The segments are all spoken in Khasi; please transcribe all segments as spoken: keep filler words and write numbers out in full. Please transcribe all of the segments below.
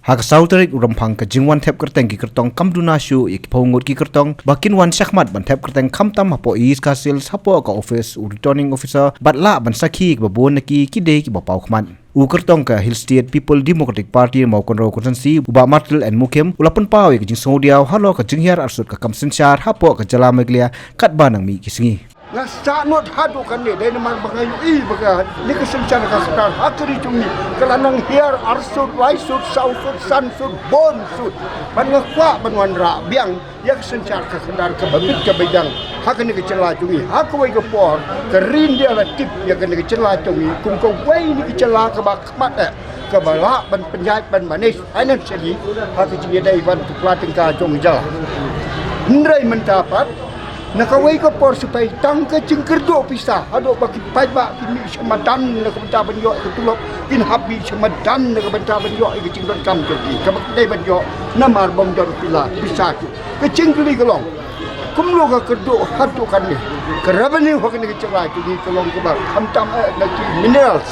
Ha ka saw tarik u Rymphang ka jingwan thep kyrteng ki kyrtong kam duna shuh ïa ki phew ngut ki kyrtong ba kin wan shakhmat ban thep kyrteng khamtam hapoh East Khasi Hills hapoh ka office u Returning Officer bad lah ban sakhi kiba bun na ki ki dei kiba paw khmat. U kyrtong ka Hill State People Democratic Party Mawkynrew Constituency u Bah Martil N Mukhim u la pynpaw ïa ka jingsngewdiaw halor ka jinghiar arsut ka kam synshar hapoh ka jylla Meghalaya katba nang mih ki sngi. Nga sahnud haduh kane dei namar ba nga ïohi ba ka, ïa ka synshar ka khadar ha ka ri jong ngi ka la nang hiar arsut, laisut, sawsut, sansut, bun sut. Bad nga kwah ban wanrah biang ïa ka synshar ka khadar kaba bit kaba biang ha kane ka jylla jong ngi. Ha kawei ka por ka ri India la tip ïa kane ka jylla jong ngi kum kawei na ki jylla kaba khmat eh, kaba lah ban pynïaid ban manage financially ha ka jingïadei ban tukla tyngka jong ka jylla. Hynrei mynta pat na kawei ka por sa peit tang ka jingkyrduh pisa haduh ba ki paidbah kin mih sha madan na ka bynta ban ïoh ïa ka tulop, kin hap mih sha madan na ka bynta ban ïoh ïa ka jingdonkam jong ki kaba ki dei ban ïoh namar bym don pisa ki. Ka jingkylli ka long, kumno ka kyrduh haduh kane? Ka revenue ha kane ka jylla jong ngi ka long kaba khamtam eh na ki minerals,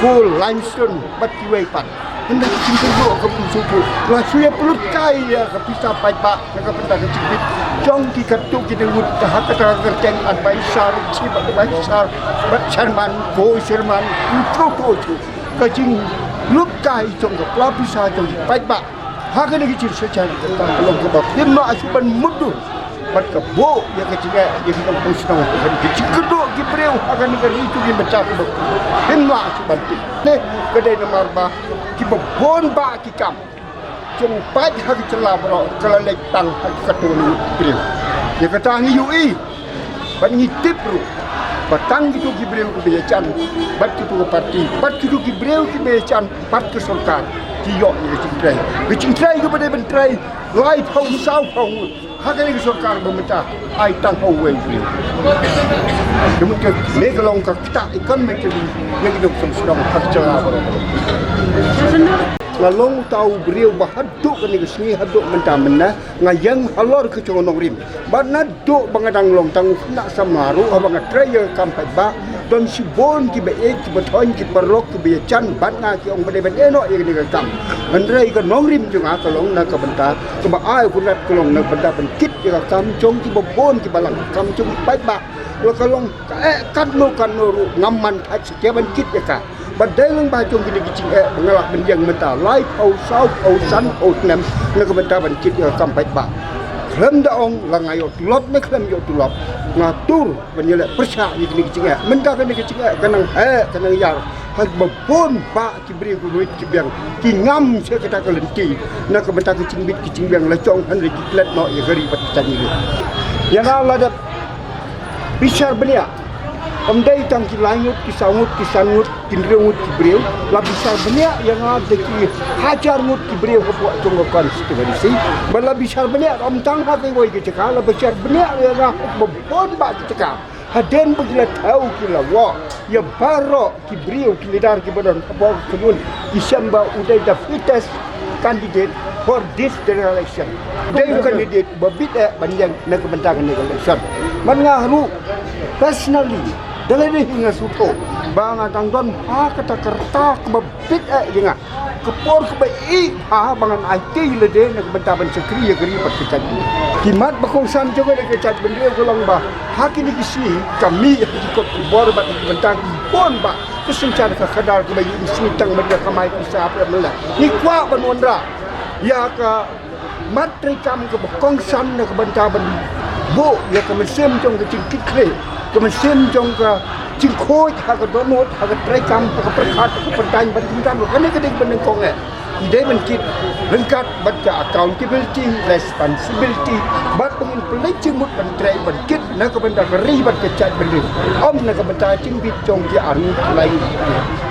coal, limestone bad kiwei pat. Hynrei ka jingkyrduh ka bym sngewthuh. La shu ïa pynlut kai ïa ka pisa paidbah na ka bynta ka jingbit jong ki katto katne ngut, ha kata ka kyrteng advisor, chief advisor bad chairman, co-chairman, u tru tru tru. Ka jinglut kai jong ka pla pisa jong ki paidbah ha kane ka jingshisha ka long kaba phim lah shuh ban mutdur bad ka buh ïa ka jingeh ïa ki nongpang shnong, ka jingkyrduh ki briew ha kane ka ri jong ngi mynta kaba phim lah shuh ban tip. Ne ka dei namar ba kiba bun bah ki kam jong paid ha ka jylla baroh ka la leit tang ha ki katto katne ngut ki briew. Ïa kata ngi ïohi bad ngi tip ruh ba tang kito ki briew kiba ïajan bad kito ki parti bad kito ki briew kiba ïajan bad ka sorkar ki ïoh ïa ka jingtrei. Ka jingtrei kaba dei ban trei laiphew sawphew ngut, ha kane ka sorkar ba mynta ai tang ha uwei u briew. Ka mut kane ka long ka ktah economically ïa ki nongpang shnong ha ka jylla baroh. Nga long uta u briew ba haduh kane ka sngi haduh mynta mynne nga ïeng halor ka jong ka nongrim. Bad naduh ba nga dang long tang u khynnah samla ruh haba nga trei ïa ka kam paidbah don shibun kiba ïeit kiba thoiñ ki paralok kiba ïajan bad nga, ki ong ba dei ban ïehnoh ïa kane ka kam. Hynrei ka nongrim jong nga ka long na ka bynta kaba ai u kynrad ka long na ka bynta ban kit ïa ka kam jong kiba bun kiba lang ka kam jong ki paidbah. La ka long ka eh katno katno ruh ngam man thait satia ban kit ïa ka. Ba dei lyngba jong kine ki jingeh ba nga lah ban ïeng mynta laiphew sawphew sanphew snem na ka bynta ban kit ïa ka kam paidbah. Khlem da ong la nga ïoh tulop ne khlem ïoh tulop, nga tur ban ïaleh pyrshah ïa kine ki jingeh. Mynta kane ka jingeh ka nang heh ka nang ïar ha kiba bun bah ki briew ki wit ki biang, ki ngam sha kata ka lynti na ka bynta ka jingbit ka jingbiang la jong, hynrei ki klet noh ïa ka ri bad ka jaitbynriew. Ïa nga la dep bishar bniah, ym dei tang ki lai ngut ki saw ngut ki san ngut ki hynriew ngut ki briew, la bishar bniah ïa nga da ki hajar ngut ki briew hapoh jong ka constituency. Ba la bishar bniah ym tang ha kawei ka jaka, la bishar bniah ïa nga ha kiba bun bah ki jaka. Hadien ba ki la thew ki la wad ïa baroh ki briew ki leader kiba don hapoh ka kynhun, ki shem ba u dei the fittest candidate for this general election. U dei u candidate ba bit eh ban ïeng na ka bynta kane ka election. Bad nga ruh personally da lade hi nga sngewthuh ba nga dang don ha kata ka rta kaba bit eh ïa nga. Ka por kaba ïeit ha ba ngan aiti lade na ka bynta ban shakri ïa ka ri bad ka jaitbynriew. Ki mat ba kongsan jong ka jaitbynriew ka long ba ha kine ki sngi ka mih ha ki kot ki bor bad ki bynta ki bun bah ka synshar ka khadar kaba ïeit, sngi tang ban ïa kamai pisa hapdeng la. Ngi kwah ban wanrah ïa ka mat treikam kaba kongsan na ka bynta ban buh ïa ka mynsiem jong ka jingkitkhlieh, ka mynsiem jong ka jingkhuid ha ka dohnud, ha ka treikam, ha ka pyrkhat, ha ka pyrthei bad ka bynta ruh. Kane ka dei ka bynta kong eh. Ngi dei ban kit ryngkat bad ka accountability, responsibility bad ba ngin pynleit jingmut ban trei ban kit na ka bynta ka ri bad ka jaitbynriew, ym na ka bynta jingbit jong ki arngut ki lai ngut.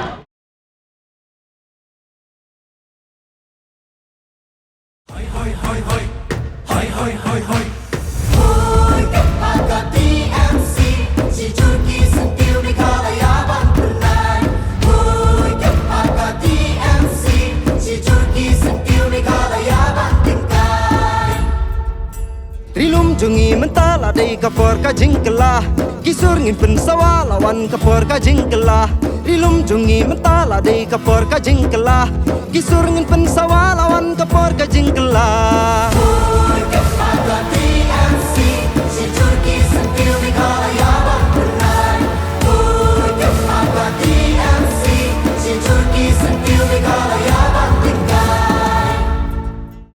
Ri lum jong ngi mynta la dei ka por ka jingkylla. Ki sur ngin pynsawa la wan ka por ka jingkylla. Ri lum jong ngi mynta la dei ka por ka jingkylla. Ki sur ngin pynsawa